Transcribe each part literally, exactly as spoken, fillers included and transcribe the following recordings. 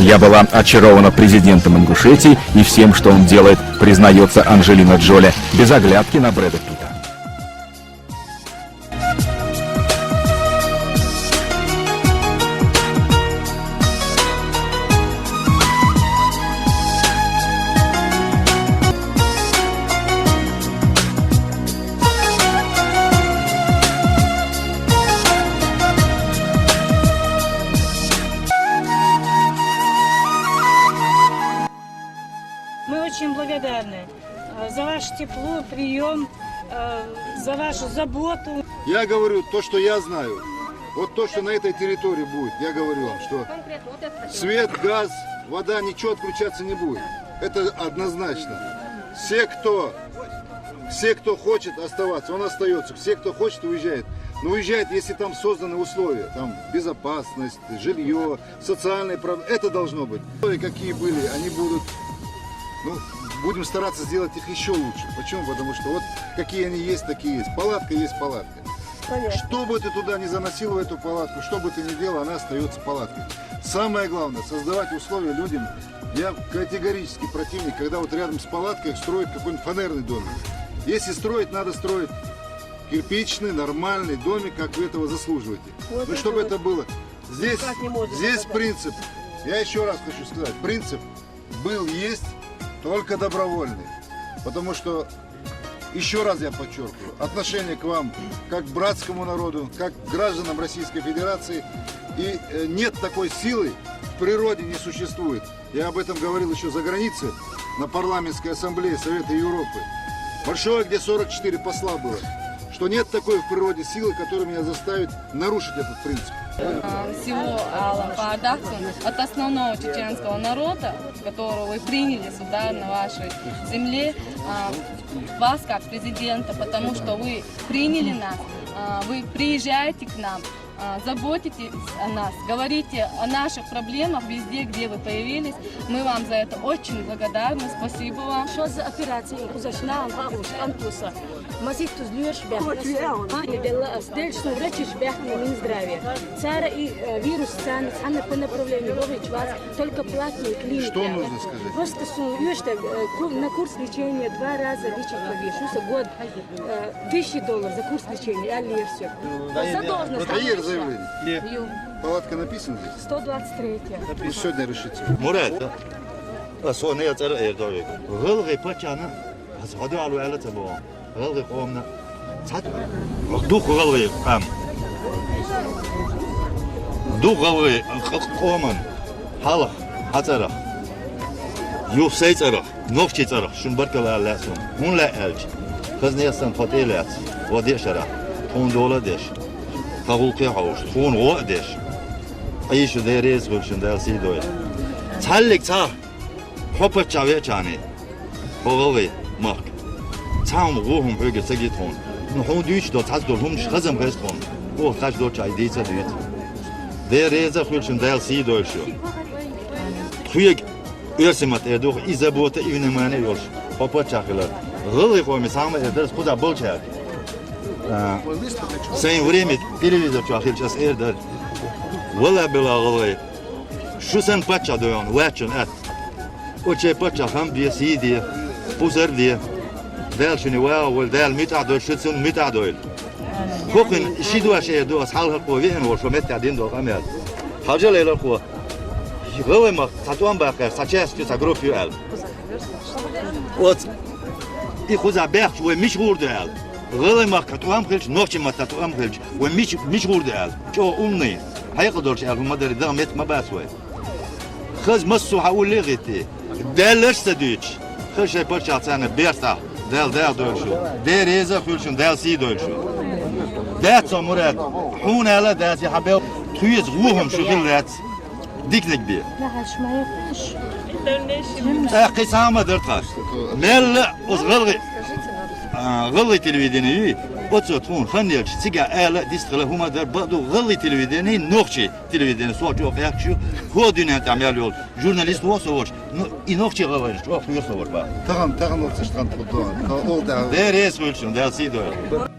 Я была очарована президентом Ингушетии и всем, что он делает, признается Анджелина Джоли, без оглядки на Брэда Питта. Мы очень благодарны э, за ваше тепло, прием, э, за вашу заботу. Я говорю то, что я знаю. Вот то, что на этой территории будет, я говорю вам, что свет, газ, вода, ничего отключаться не будет. Это однозначно. Все, кто, все, кто хочет оставаться, он остается. Все, кто хочет, уезжает. Но уезжает, если там созданы условия, там безопасность, жилье, социальные права. Это должно быть. Условия какие были, они будут. Ну, будем стараться сделать их еще лучше. Почему? Потому что вот какие они есть, такие есть. Палатка есть палатка. Конечно. Что бы ты туда не заносил в эту палатку, что бы ты ни делал, она остается палаткой. Самое главное, создавать условия людям. Я категорически противник, когда вот рядом с палаткой строят какой-нибудь фанерный домик. Если строить, надо строить кирпичный, нормальный домик, как вы этого заслуживаете. Вот Ну, это чтобы вот. это было. Здесь, Как не может здесь это принцип. Я еще раз хочу сказать, принцип был, есть, только добровольный. Потому что, еще раз я подчеркиваю, отношение к вам как к братскому народу, как к гражданам Российской Федерации. И э, нет такой силы, в природе не существует. Я об этом говорил еще за границей на парламентской ассамблее Совета Европы. Большое, где сорок четыре посла было. Что нет такой в природе силы, которая меня заставит нарушить этот принцип. А, Всего Алла Пардахтун от основного чеченского народа, которого вы приняли сюда, на вашей земле, а, вас как президента, потому что вы приняли нас, а, вы приезжаете к нам, а, заботитесь о нас, говорите о наших проблемах везде, где вы появились. Мы вам за это очень благодарны. Спасибо вам. Шо за операция, кузашна, антуса. Масих туз лёрш бяхтас. Ани белла ас дельш суврачиш бяхтас Минздравия. Цара и э, вирус цанис, ана по направлению лович вас, только платные клиники. Что нужно сказать? Просто су, ешь так, э, ку- на курс лечения два раза лечить могли. Шуса год, э, тысячи долларов за курс лечения, а лерсё. Задолженность. Проверь заявление. Палатка написана здесь? Сто двадцать третья. Ну, сегодня решится. Мурат, а соны яцар эрдовик. Гылгы пачаны, ас ходу алу эле цабо. Гылгы комна. Сат. Дух гылгы ам. Дух гылгы коман. Халах, хацарах. Юфсей царах, нохчи царах, шун баркала ласун. Хун ла элч. Хазне сан хотел яц. Воде шара. Хун дола деш. Хагулки хауш. Хун го деш. Айшу де рез гулшун дал сидой. Цаллик ца. Хопа чаве чани. Хогови мак. Цам гухум хёге цагит хун. Ну хун дюч до цаз до хум хазам хест хун. О хаш до чай дица дюч. Де реза хулшун дал сидой шу. Хуек Эрсимат эрдух и забота, и внимание ёлш. Хопа чахила. Гылгы коми сама эрдерс куда болчак. Сайн время телевизор чахил час эрдер. Вала бела гылгы. Шу сан пача доён, вачун ат. Оче пача хам бе сиди. Пузар бе. Дал шуни ва, вал дал мита дойл, шуцун мита дойл. Хокин шидуаш эрдуас хал хакко вен вошо метта дин до камер. Хажал эло ко. Гылгы мак татуан бакар, сачаски са группу ал. От и хуза бяхч вой миш гурду ал. Гылгы мак татуан хилч, нохчи мак татуан хилч, вой миш миш гурду ал. Чо умный. Хайка дорч ал, хумадари да мет ма бас вой. Хаз массу хаули гити. Далаш садуч. Хашай парча цана берта. Дал дал дойшу. Де реза хулшун дал си дойшу. Дат со мурат. Хун ала дат я хабел. Туйз гухум шу хиллат. Дикник би. Ахи сама дартас. Мелла оз гылгы. Гылгы телевидение. Оцо тхун ханелч цига ала дистхала хума дар баду гылгы телевидение нохчи. Телевидение со чох якчу. Хо дюнен там ял ёл. Журналист о совош. Ну и нохчи гылгы чох ёл совош ба. Таган таган ол сыштан тудо. Ол да. Де рес хулшун дал си дойшу.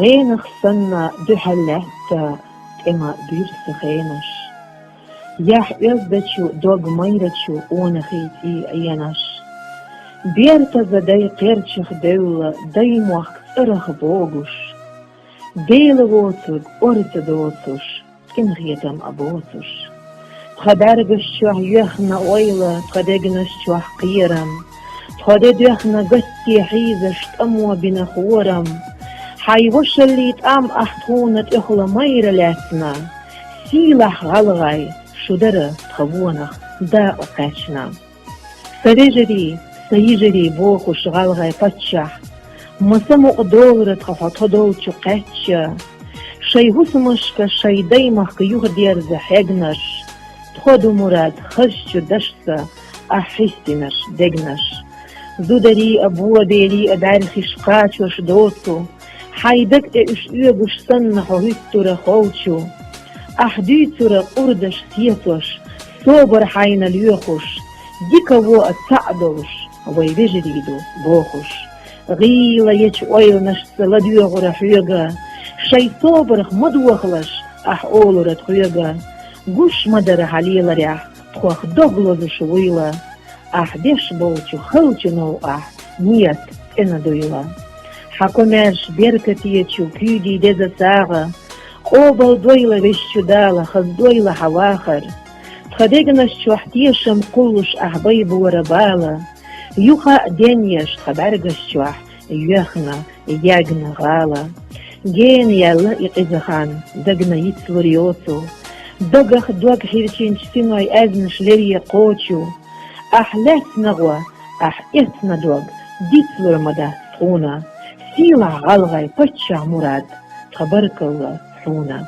ГӀенах санна дуьхьал лаьтта тӀема буьрса хенаш. Яхь оьздачу, дог майрачу, къонахий цӀий Ӏенаш. Бертаза дай кхерчах девлла, даймохк цӀарах богуш. Дела воцург орца доцуш, цӀена хетам а боцуш. Тха бӀаьргаш чохь йоьхна ойла, тха дегнаш чохь кхерам. Тхо де доьхна гатте хьийзаш, тӀамо бина хорам. Хьайн вошаллий тӀам ахь тхуна тӀехула майра лаьцна. Сийлахь гӀалгӀай, шу дара тха вонах дакъа кхаьчна. Сан вежарий, сан йижарий, бохуш гӀалгӀай паччахь, маса мукъа долара тха хьо тхо долчу кхаьчча. Шайн хӀусамашка, шайн даймахка юхадерза хьегнаш, тхо ду мурад хазчу дашца ахь хьистинарш дегнаш. Зударий а, бобелий а бӀаьрхиш кхачош доцу, хьайн даг тӀе уьш оьгуш санна хьо хӀуьттура холчу. Ахь дуьйцура къурдаш сецош, собар хьайна лоьхуш, дика во а цхьаъ долуш, вай вежарий ду бохуш. ГӀийла ечу ойланашца ладоьгӀура хьоьга, шайн собарх ма дохалаш, ахь олура тхоьга. Гуш ма дара хьан леларехь, тхох дог лозуш вуйла. Ахь деш болчу халчу новкъахь нийят цӀена дуйла. Хьан комаьрша беркатечу куьйгийн деза сагӀа, къобал дойла Везачу Дала, хаза дойла хьан вахар. Тхан дегнаш чохь тешам кхуллуш ахь байбора бала, юха а денъеш тхан бӀаьргаш чохь йоьхна, ягна гӀала. Гена яьлла и къиза хан, дагна йицлур йоцу. Дагах дог хьирчинчу синой аьзнаш лере кхочу. Ахь лаьцна гӀо, ахь эцна дог, дицлур ма дац тхуна. Сийлахь гӀалгӀай паччахь Мурад, тхан баркалла хьуна.